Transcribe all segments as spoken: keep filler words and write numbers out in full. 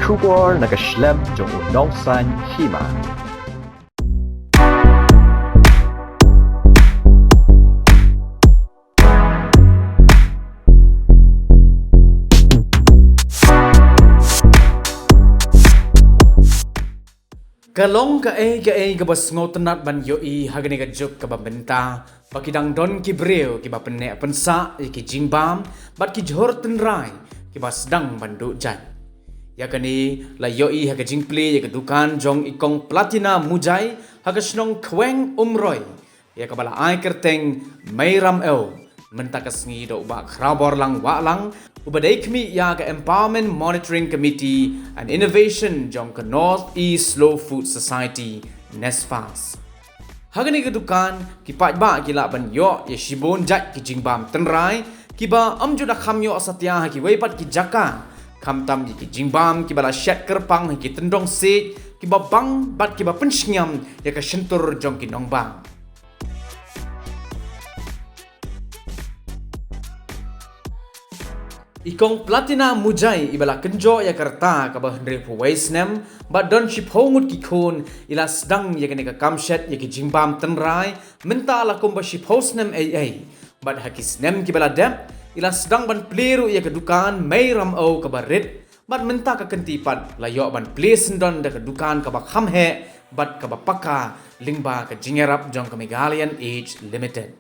Khubor na ka shlem jong u nongsan hima. Ka long kaei kaei kaba sngewtynnat ban ïohi ha kane ka juk kaba mynta, ba ki dang don ki briew kiba pynneh pynsah ïa ki jingbam bad ki jhur tynrai kiba sdang ban duh jait. Ïa kane la ïohi ha ka jingplie ïa ka dukan jong i Kong Platina Mujai ha ka shnong Khweng Umroi, ïa kaba la ai kyrteng Mei Ram Ew. Mynta ka sngi da u Bah Khrawborlang Wahlang, uba dei khmih ïa ka Empowerment Monitoring Committee and Innovation jong ka North East Slow Food Society, NESFAS. Ha kane ka dukan, ki paidbah ki lah ban ïoh ïa shibun jait ki jingbam tynrai kiba ym ju da kham ïoh satia ha kiwei pat ki jaka, khamtam ïa ki jingbam kiba la shet kyrpang ha ki tyndong siej kiba bang bad kiba pynshngiam ïa ka shyntur jong ki nongbam. I Kong Platina Mujai, iba la kynjoh ïa ka rta kaba hynriewphew wei snem bad don shiphew ngut ki khun, i la sdang ïa kane ka kam shet ïa ki jingbam tynrai mynta la kumba shiphew snem eiei. Bad ha ki snem kiba la dep, i la sdang ban plie ruh ïa ka dukan Mei Ram Ew kaba rit, bad mynta ka kynti pat la ïoh ban plie syndon da ka dukan kaba kham heh bad kaba paka lyngba ka jingïarap jong ka Meghalayan Age Limited.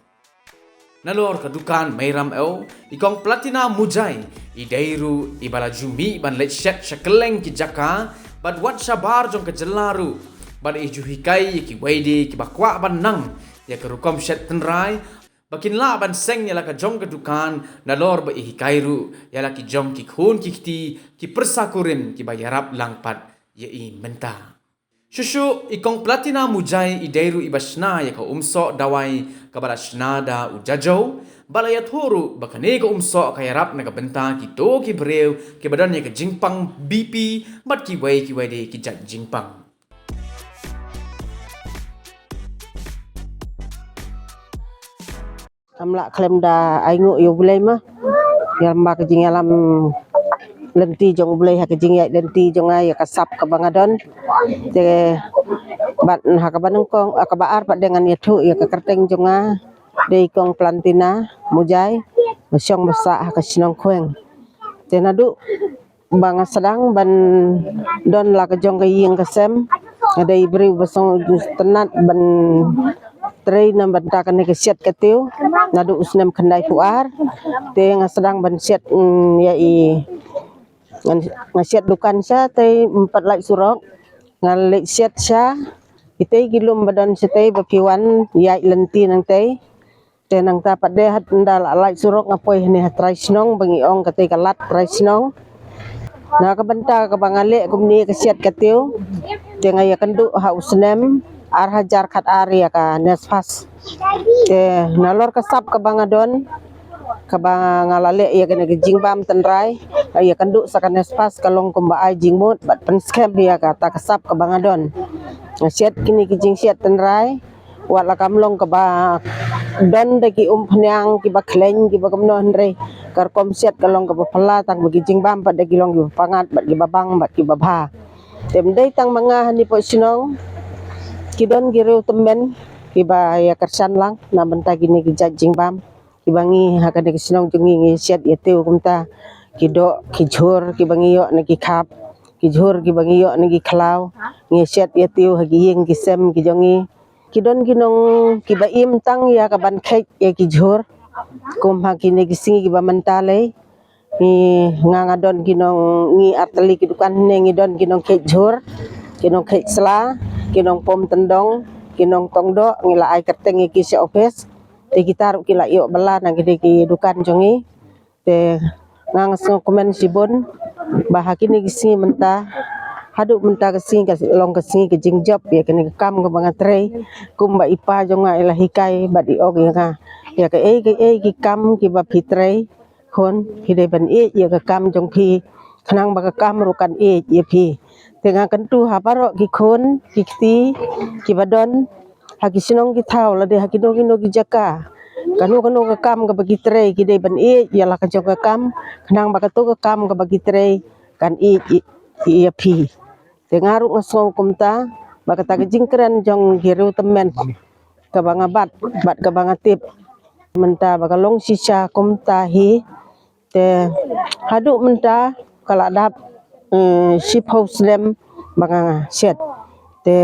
Nalor ka dukan Mei Ram Ew, i Kong Platina Mujai i dei ruh iba la ju mih ban leit shet sha kylleng ki jaka bad wat shabar jong ka jylla ruh, bad i ju hikai ïa kiwei de kiba kwah ban nang ïa ka rukom shet tynrai, ba kin lah ban seng ïa la ka jong ka dukan, nalor ba i hikai ruh ïa la ki jong ki khun ki kti, ki pyrsa kurim kiba ïarap lang pat ïa i mynta. Shuh shuh, i Kong Platina Mujai i dei ruh iba shna ïa ka umsoh dawai kaba la shna da u jajew, ba la ïathuh ruh ba kane ka umsoh ka ïarap na ka bynta kito ki briew kiba don ïa ka jingpang B P bad kiwei kiwei de ki jait jingpang. Kam lah khlem da ai nguh ïa U Blei ma. Ïa lamba ka jingïalam lynti jong U Blei ha ka jingïaid lynti jong nga ïa ka sap kaba nga don. Te bad ha kaba nyngkong, ah, kaba ar pat de ngan ïathuh ïa ka kyrteng jong nga, dei Kong Platina Mujai, ba shong ba sah ha ka shnong Khweng. Te naduh ba nga sdang ban don la ka jong ka ïing ka sem, nga dei briew ba sngewtynnat ban trei na bynta kane ka shet ka tiew naduh u snem khyndaiphew ar. Te nga sdang ban shet, mm, ïa i, nga, nga shet dukan shatei, ym pat lait surok, nga leit shet sha itei ki lum ba don shatei ba phi wan ïaid lynti nangtei. Te nangta pat de, hadien da la lait surok nga poi hangne ha trai shnong ba ngi ong katei ka lad trai shnong. Na ka bynta kaba nga leh kumne ka shet ka tiew, te nga ïakynduh ha u snem ar hajar khatar ïa ka NESFAS. Te nalor ka sap kaba nga don, kaba nga la leh ïa kane ka jingbam tynrai, nga ïakynduh sa ka NESFAS ka long kumba ai jingmut bad pynskhem ïa kata ka sap kaba nga don. Nga shet kine ki jingshet tynrai, wat la kam long kaba don da ki umphniang kiba khlaiñ kiba kumno, hynrei ka rukom shet ka long kaba phylla, tang ba ki jingbam pat da ki long kiba pyngngad bad kiba bang bad kiba bha. Te ym dei tang ma nga hangne poh shnong, ki don ki riew tymmen kiba ïakyrshan lang na bynta kine ki jait jingbam kiba ngi ha kane ka shnong jong ngi ngi shet ïa tiew kumta. Ki doh ki jhur kiba ngi ïoh na ki khap, ki jhur kiba ngi ïoh na ki khlaw, ngi shet ïa tiew ha ki ïing ki sem ki jong ngi. Ki don ki nong kiba im tang ïa ka ban kheit ïa ki jhur. Kum ha kine ki sngi kiba mynta lei, ngi, nga, nga don ki nong, ngi artylli ki dukan ne, ngi don ki nong kheit jhur, ki nong kheit sla, ki nong pom tyndong, ki nong tong doh, ngi la ai kyrteng ïa ki sha office. Te kita ruh ki la ïoh bylla na kine ki dukan jong ngi. Te nga, nga sngewkmen shibun ba ha kine ki sngi mynta, haduh mynta ka sngi ka long ka sngi ka jingjop ïa kane ka kam kaba nga trei. Kumba i pa jong nga i la hikai bad i ong ïa nga, ïa kaei kaei ki kam kiba phi trei, khun, phi dei ban ïeit ïa ka kam jong phi, khnang ba ka kam ruh kan ïeit ïa phi. Te nga kyntu ha baroh ki khun ki kti kiba don ha ki shnong ki thaw, lade ha kino kino ki jaka, kano kano ka kam kaba ki trei, ki dei ban ïeit ïa la ka jong ka kam, khnang ba kato ka kam kaba ki trei kan ïeit, ïeit, ïa phi. Te nga ruh nga sngew kumta ba kata ka jingkren jong ki riew tymmen kaba nga bat, bad kaba nga tip mynta ba ka long shisha kumta hi. Te haduh mynta ka la dap, eh, shiphew snem ba nga shet. Te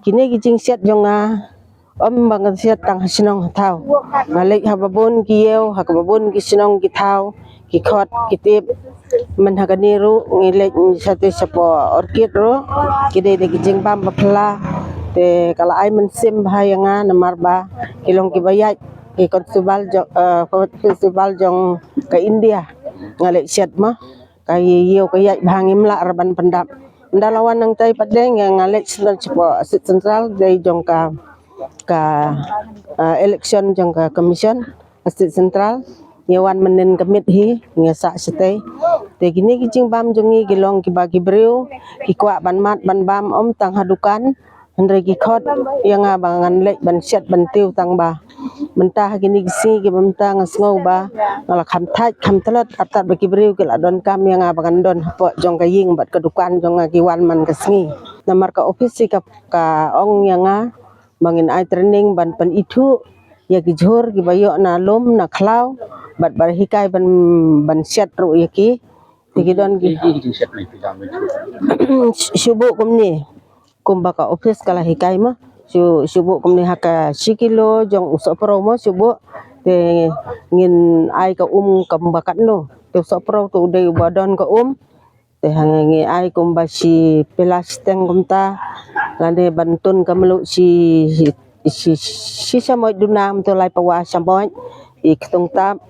kine ki jingshet jong nga, ym ba nga shet tang ha shnong ha thaw. Nga leit ha babun ki ïew, ha kaba bun ki shnong ki thaw, ki khot ki tip. Myn ha kane ruh ngi leit ngi shatei shapoh Orchid ruh, ki dei da ki jingbam ba phylla. Te ka la ai mynsiem bha ïa nga namar ba ki long kiba ïaid, ki constable jong, eh, constable jong ka India. Nga leit shet ma ka ïew ka ïaid bha, ngim lah re ban pyndap. Ynda la wan nangtai pat de nga leit shen shapoh Asit Central, dei jong ka, ka, eh, election jong ka commission Asit Central. Ngi wan mynnin ka miet hi, ngi sah shatei. Te kine ki jingbam jong ngi ki long kiba ki briew ki kwah ban mad ban bam, ym tang ha dukan. Hynrei ki khot ïa nga ba ngan leit ban shet ban tiew tang ba mynta ha kine ki sngi kiba mynta nga sngew ba nga la kham thait kham tlot, artat ba ki briew ki la donkam ïa nga ba ngan don hapoh jong ka ïing bad ka dukan jong nga, ki wan man ka sngi. Namar ka ophis hi ka, ka ong ïa nga ba ngin ai training ban pynithuh ïa ki jhur kiba ïoh na lum na khlaw, bad ban hikai ban, ban shet ruh ïa ki. Te ki don ki, shu buh kumne, kumba ka ophis ka la hikai ma. Shu, shu buh kumne ha ka shi kilo jong u sohpro ma, shu buh. Te ngin ai ka um kumba katno. Te u sohpro te u dei uba don ka um. Te hangne ngi ai kumba shi pela shiteng kumta. Lane ban tun ka mluh shi, shi, shi, shi shamoit duna, mynta lai pawa shamoit. Ki ktung tap,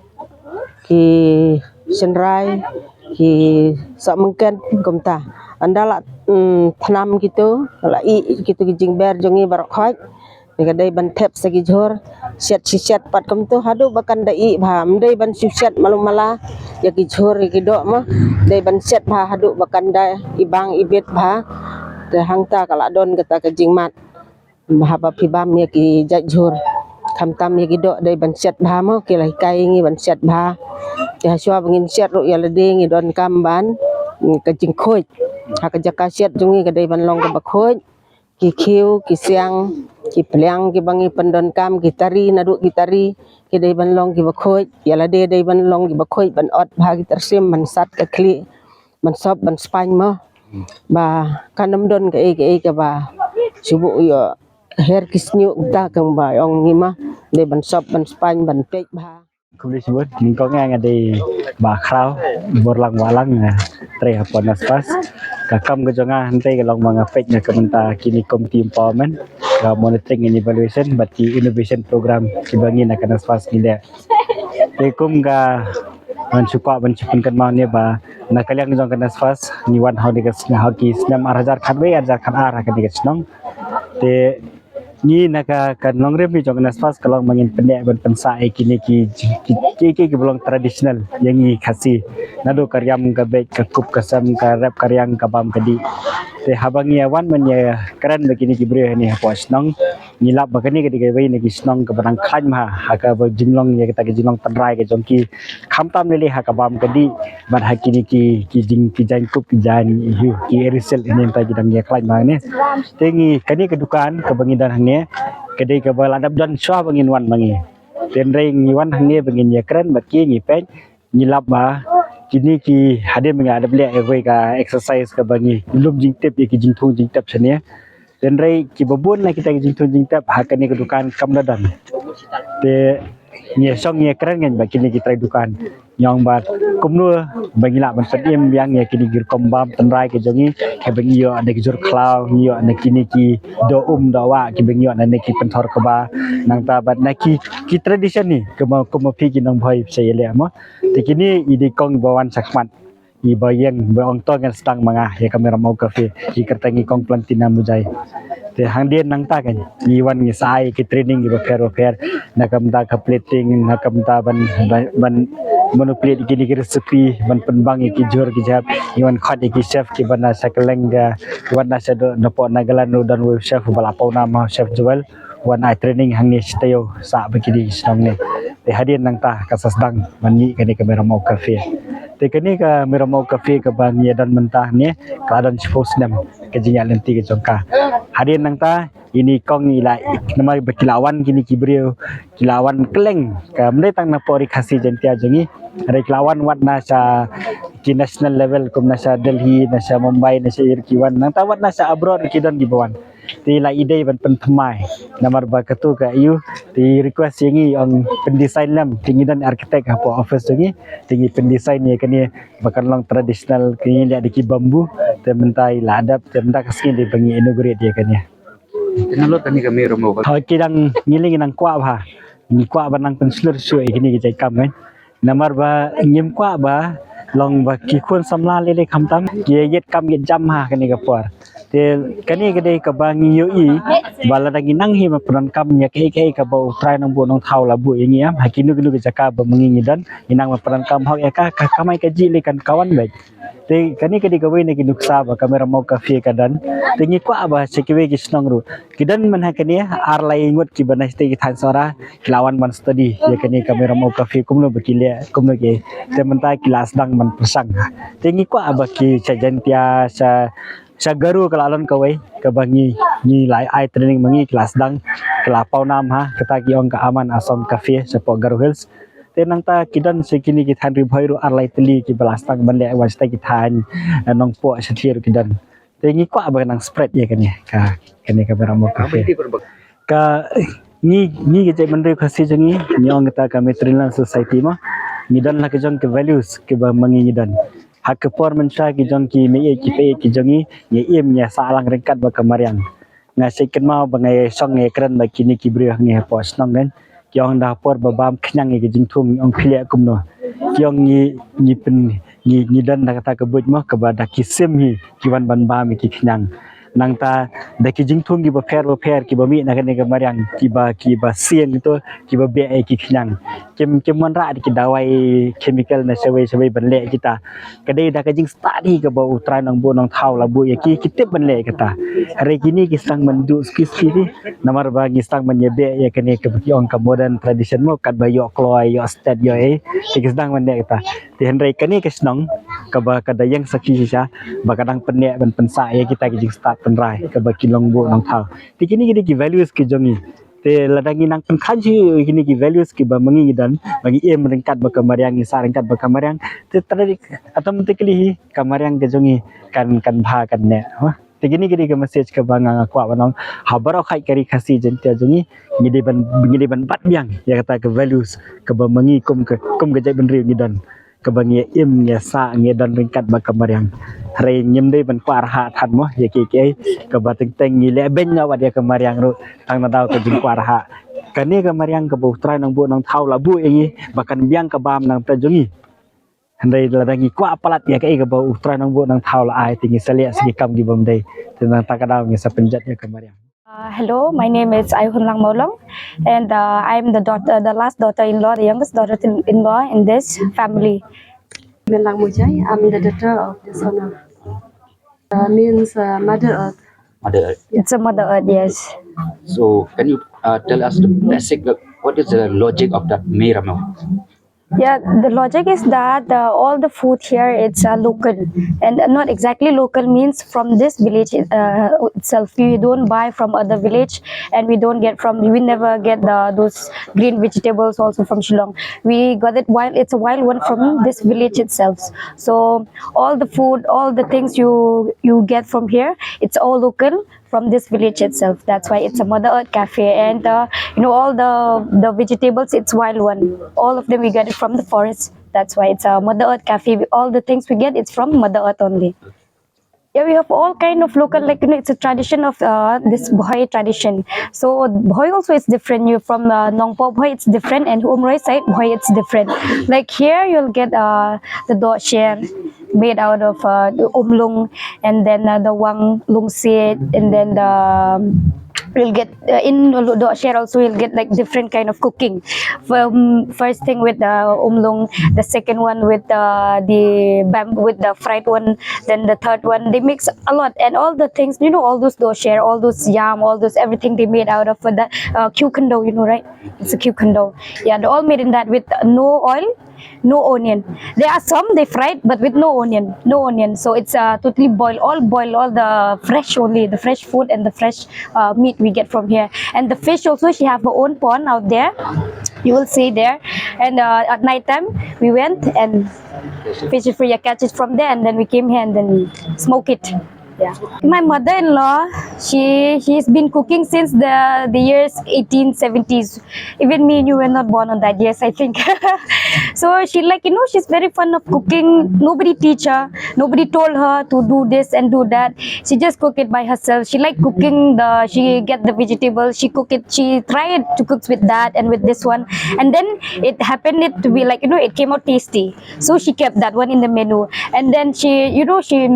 ki shynrai, ki sohmyngken kumta. Ynda la, mm, thnam kito, la ih kito ki jingber jong ngi baroh khoit. Ngi ka dei ban thep sa ki jhur, shet shi shet pat kumto haduh ba kan da ih bha. Ym dei ban shu shet malu mala ïa ki jhur ïa ki doh ma. Dei ban shet bha haduh ba kan da ibang ibit bha. Te hangta ka la don kata ka jingmad. Haba phi bam ïa ki jait jhur, khamtam ïa ki doh, dei ban shet bha mo, ki la hikai ngi ban shet bha. Te hashwa ba ngin shet ruh ïa lade ngi donkam ban, mm, ka jingkhuid. Ha ka jaka shet jong ngi ka dei ban long kaba khuid. Ki khiew, ki siang, ki pliang kiba ngi pyndonkam, ki tari, naduh ki tari, ki dei ban long kiba khuid. Ïa lade dei ban long kiba khuid, ban ot bha ki tyrsim, ban sat ka khlieh, ban sop, ban spaiñ mo. Ba kan ym don kaei kaei kaba shu buh ïoh her ki shñiuh kumta, kumba ong ngi ma. Dei ban sop, ban spaiñ, ban peit bha. Khublei shibun, nyngkong nga dei Bah Khraw Borlang Wahlang, nga trei hapoh NASFAS. Ka kam ka jong nga hynrei ka long ba nga peit na ka bynta kine community empowerment, ka monitoring and evaluation bad ki innovation program kiba ngi na ka NASFAS ngi leh. Te kum ka ban shu kwah ban shu pynkynmaw ne ba na ka liang jong ka NASFAS ngi wan ha kane ka snem, ha ki snem ar hajar khatwei ar hajar khatar ha kane ka shnong. Te ngi na ka, ka nongrim ngi jong ka NASFAS ka long ba ngin pyndep ban pynsah ïa kine ki, ki, ki, ki, kiba long traditional ïa ngi Khasi. Naduh ka riam ka beit, ka kup ka sem, ka rep ka riang, ka bam ka dih. Te haba ngi ïa wan ban ïa kren bad kine ki briew hangne hapoh shnong, ngi lap ba kane ka dei kawei na ki shnong kaba dang khlaiñ bha ha kaba jinglong ïa kata ka jinglong tynrai ka jong ki. Khamtam lei lei ha ka bam ka dih bad ha kine ki, ki jing, ki jaiñkup, ki jaiñ hiew, ki eri silk, ne mynta ki dang ïa khlaiñ bha ne. Te ngi kane ka dukan kaba ngi don hangne ka dei kaba la dep don shuwa ba ngin wan ma ngi. Te hynrei ngi wan hangne ba ngin ïa kren bad ki, ngi peit, ngi lap ba kine ki hadien ba ngi la dep leh kawei ka exercise kaba ngi lum jingtip ïa ki jingthung jingtep shane. Te hynrei kiba bun na kita ki jingthung jingtep ha kane ka dukan kam da don. Te ngi ïa shong ngi ïa kren ngi ba kine ki trai dukan. Ngi ong ba kumno ba ngi lah ban pynim biang ïa kine ki rukom bam tynrai ki jong ngi, kiba ngi ïoh na ki jhur khlaw, ngi ïoh na kine ki doh um doh wah, kiba ngi ïoh na ne ki pynthor kba, nangta bad na ki, ki tradition ne, kumba, kumba phi ki nongbhoi phi sa ïaleh mo. Te kine i dei kong ba wan shakhmat. Iba ïeng, ba ong to ngan sdang ma nga ïa ka Meramow Cafe, i kyrteng i Kong Plantina Mujai. Te hadien nangta kan ngi wan ngi sa ai ki training kiba pher ba pher, na ka bynta ka plating, na ka bynta ban, ban, ban manipulate ïa kine ki recipe, ban pynbang ïa ki jhur ki jhep. Ngi wan khot ïa ki chef kiba na sha kylleng ka, kiba na sha doh napoh Nagaland ruh don uwei u chef uba la pawnam ha u Chef Joel. Wan ai training hangne shi taïew sah ba ki dei shnong ne. Te hadien nangta ka sa sdang ban mih kane ka Meramow Cafe. Te kane ka Miramu Cafe kaba ngi ïa don mynta ne, ka la don shiphew snem ka jingïaid lynti ka jong ka. Hadien nangta ine i kong i la, namar ba ki la wan kine ki briew, ki la wan kylleng, kam dei tang na pdeng ri Khasi Jaiñtia jong ngi. Hynrei ki la wan wat na sha ki national level, kum na sha Delhi, na sha Mumbai, na sha, ki wan nangta wat na sha abroad ki don kiba wan. Te la ïadei ban pynthymmai. Namar ba katu ka ïa u, te request ïa ngi, ong pyndesign lem, te ngi don architect hapoh office jong ngi, te ngi pyndesign ïa kane ba kan long traditional, ka ngi leh da ki bamboo. Te mynta i la dep, te mynta ka sngi dei ba ngi inaugurate ïa kane. Te nalor kane ka Miramu ka, ha, ki dang, ngi lei ngi nang kwah bha, ngi kwah ban nang pynshlur shuh ïa kine ki jait kam kan. Namar ba ngim kwah ba long ba ki khun samla lei lei khamtam ki ïit kam ïit jam ha kane ka por. Te kane ka dei kaba ngi ïohi ba lada ngi nang hi ban pyndonkam ïa kaei kaei kaba U Trai Nongbuh Nongthaw la buh ïa ngi, em, ha kino kino ki jaka ba ma ngi ngi don, ngi nang ban pyndonkam hok ïa ka, ka kamai kajih lei kan ka wan beit. Te kane ka dei kawei na ki nuksa ba ka Miramu Cafe ka don. Te ngi kwah ba sha kiwei ki shnong ruh, ki don man ha kane ar lai ngut kiba na shatei ki thaiñ Sohra, ki la wan ban study ïa kane ka Miramu Cafe, kumno ba ki leh, kumno ki, te mynta ki la sdang ban pyrshang. Te ngi kwah ba ki sha Jaiñtia, sha, sha Garo ka la don kawei kaba ngi, ngi la ai training ma ngi, ki la sdang, ki la paw nam ha kata ki ong ka Aman Assam Cafe shapoh Garo Hills. Te nangta ki don sha kine ki thaiñ Ri Bhoi ruh ar lai tylli kiba la sdang ban leh, wan shatei ki thaiñ, eh, Nongpoh, Shathie ruh ki don. Te ngi kwah ba nang spread ïa kane ka, kane ka Miramu Cafe. Ka ngi, ngi ka jaitbynriew Khasi jong ngi, ngi ong kata ka Matrilineal Society mo. Ngi don la ka jong ki values kiba ma ngi ngi don. Ha ka por mynshuwa ki jong ki mei ïeit ki pei ïeit ki jong ngi, ngi im ngi sah lang ryngkat bad ka mariang. Nga shait kynmaw ba nga ïa shong ïa kren bad kine ki briew hangne hapoh shnong kan. Ki ong da por ba bam khñiang ïa ki jingthung, ngi ong phi leh kumno. Ki ong ngi, ngi pyn, ngi, ngi don da kata ka buit mo kaba da ki sim hi ki wan ban bam ïa ki khñiang. Nangta da ki jingthung kiba pher ba pher kiba mih na kane ka mariang, kiba, kiba siang to, kiba beh ïa ki khñiang. Kim, kim wanrah da ki dawai chemical na shawei shawei ban leh kita. Ka dei da ka jingstad hi kaba U Trai Nongbuh Nongthaw la buh ïa ki, ki tip ban leh kata. Hynrei kine ki sdang ban duh suki suki hi. Namar ba ngi sdang ban ïa beh ïa kane kaba ki ong ka modern tradition mo, katba ïoh kloi, ïoh stet, ïoh ei. Te ki sdang ban leh kata. Te hynrei kane ka shnong kaba ka da ïeng sakhi shisha ba ka dang pynneh ban pynsah ïa kita ki jingstad tynrai kaba ki Nongbuh Nongthaw. Te kine ki dei ki values ki jong ngi. Te lada ngi nang pynkha shuh ïa kine ki values kiba ma ngi ngi don, ba ngi im ryngkat bad ka mariang, ngi sah ryngkat bad ka mariang, te trai automatically hi ka mariang ka jong ngi kan, kan bha kan neh. Te kine ki dei ka message kaba nga, nga kwah ban ong ha baroh kawei ka ri Khasi Jaiñtia jong ngi. Ngi dei ban, ngi dei ban bat biang ïa kata ka values kaba ma ngi kum ka, kum ka jaitbynriew ngi don, kaba ngi im ngi sah ngi don ryngkat bad ka mariang. Hynrei ngim dei ban kwah rhah than mo ïa kiei kiei, kaba teng teng ngi leh beiñ noh wat ïa ka mariang ruh tang na daw ka jingkwah rhah. Kane ka mariang kaba U Trai Nongbuh Nongthaw la buh ïa ngi ba kan biang ka bam nangta jong ngi. Hynrei lada ngi kwah palat ïa kaei kaba U Trai Nongbuh Nongthaw la ai, te ngi sa leh sa ki kam kibym dei. Te nangta ka daw ngi sa pynjot ïa ka mariang. Uh, hello, my name is Aihunlang Mawlong, and uh, I am the daughter, the last daughter-in-law, the youngest daughter-in-law in this family. Minlang Mujai, I'm the daughter of this owner. Uh, means uh, Mother Earth. Mother Earth. It's a Mother Earth, yes. So, can you uh, tell us the basic, uh, what is the logic of that Miramu? Yeah, the logic is that uh, all the food here, it's uh, local, and not exactly local means from this village uh, itself. We don't buy from other village, and we don't get from, we never get the, those green vegetables also from Shillong. We got it wild, it's a wild one from this village itself. So all the food, all the things you you get from here, it's all local from this village itself. That's why it's a Mother Earth Cafe, and uh, you know, all the the vegetables, it's wild one. All of them we get it from the forest. That's why it's a Mother Earth Cafe. We, all the things we get, it's from Mother Earth only. Yeah, we have all kind of local, like, you know, it's a tradition of uh, this Bhoi tradition. So Bhoi also is different. You from uh, Nongpoh Bhoi, it's different, and Umroi side Bhoi, it's different. Like here, you'll get uh, the dohsher made out of uh, the umlung, and then uh, the wang lungsit, and then the um, you'll get uh, in dohsher also you'll get like different kind of cooking. From first thing with the umlung, the second one with uh, the bamboo, with the fried one, then the third one, they mix a lot, and all the things, you know, all those dohsher, all those yam, all those everything they made out of the uh, kyukhundo, you know, right? It's a kyukhundo. Yeah, they all made in that with no oil, No onion. There are some they fried, but with no onion. No onion. So it's uh, totally boiled, all boiled, all the fresh only, the fresh food and the fresh uh, meat we get from here. And the fish also, she have her own pond out there. You will see there. And uh, at night time, we went and fish it free, catch it from there, and then we came here and then smoke it. Yeah. My mother-in-law, she she's been cooking since the the years eighteen seventies. Even me and you were not born on that years, I think. So she, like, you know, she's very fond of cooking. Nobody teach her, nobody told her to do this and do that. She just cook it by herself. She like cooking the she get the vegetables, she cook it, she try it to cook with that and with this one. And then it happened it to be, like, you know, it came out tasty. So she kept that one in the menu. And then she, you know, she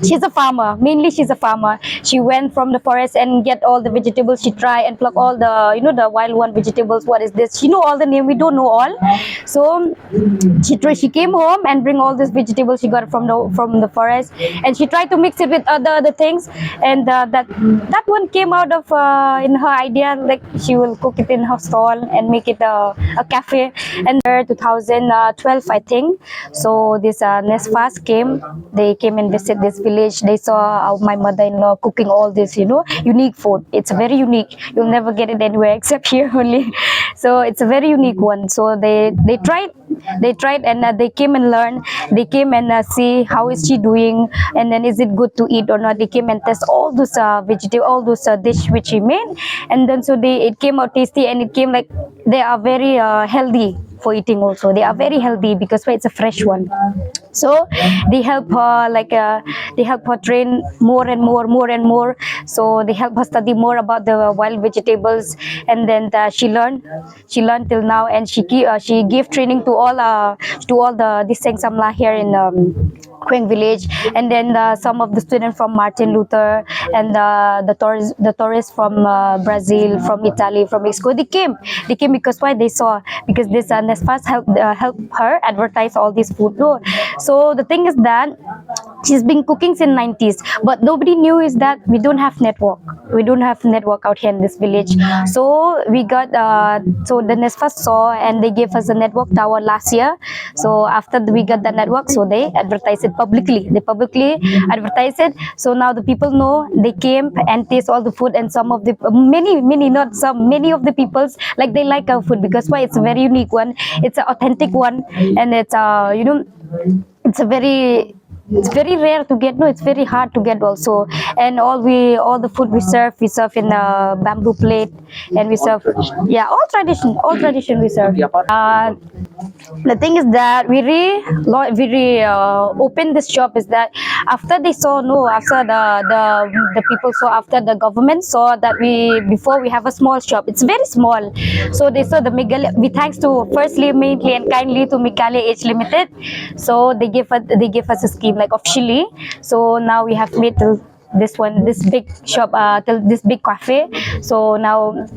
she's a farmer. Mainly she's a farmer. She went from the forest and get all the vegetables. She try and pluck all the, you know, the wild one vegetables. What is this? She know all the name. We don't know all. So she try, she came home and bring all this vegetable she got from the from the forest, and she tried to mix it with other other things. And uh, that that one came out of uh, in her idea, like, she will cook it in her stall and make it a, a cafe. And there, two thousand twelve, I think, so this uh, NESFAS came. They came and visit this village. They saw uh, my mother-in-law cooking all this, you know, unique food. It's very unique. You'll never get it anywhere except here only. So it's a very unique one. So they they tried they tried and uh, they came and learned. They came and uh, see how is she doing, and then is it good to eat or not. They came and test all those uh, vegetable, all those uh, dish which she made. And then so they it came out tasty, and it came, like, they are very uh, healthy for eating also. They are very healthy because, well, it's a fresh one. So they help her, like, uh, they help her train more and more, more and more. So they help her study more about the wild vegetables, and then uh, she learned she learned till now, and she gi- uh, she gave training to all uh, to all the Diseng Samla here in um, Khueng village, and then uh, some of the students from Martin Luther and uh, the tourists the tourists from uh, Brazil, from Italy, from Mexico. They came, they came because why they saw, because this uh, NESFAS helped uh, help her advertise all this food, no? So the thing is that she's been cooking since nineties, but nobody knew is that we don't have network. We don't have network out here in this village. So we got uh, so the NESFAS saw and they gave us a network tower last year. So after the, we got the network, so they advertise it publicly. They publicly advertise it. So now the people know, they came and taste all the food, and some of the many many not some many of the peoples, like, they like our food because why, it's a very unique one, it's an authentic one, and it's uh you know it's a very it's very rare to get, no, it's very hard to get also. And all we all the food we serve, we serve in a bamboo plate, and we serve, yeah, all tradition, all tradition we serve. Uh, the thing is that we really lo- we really uh, open this shop is that after they saw, no, after the the the people saw, after the government saw that we before we have a small shop, it's very small. So they saw the Meghalaya, we thanks to firstly mainly and kindly to Meghalaya Age Limited. So they give us they give us a scheme, like, officially. So now we have made till this one, this big shop, uh, till this big cafe. So now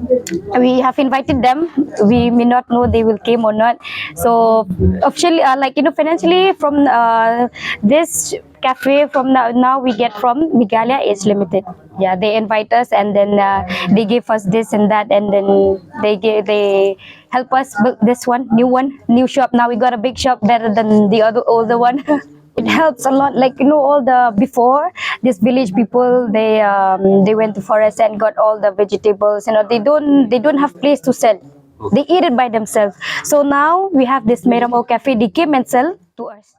we have invited them. We may not know they will came or not. So officially, uh, like, you know, financially from uh, this cafe, from now, now we get from Meghalaya Age Limited. Yeah, they invite us, and then uh, they give us this and that, and then they give, they help us build this one, new one, new shop. Now we got a big shop, better than the other older one. It helps a lot, like, you know, all the before, this village people, they um, they went to forest and got all the vegetables. You know, they don't they don't have place to sell. They eat it by themselves. So now we have this Meram O Cafe. They came and sell to us.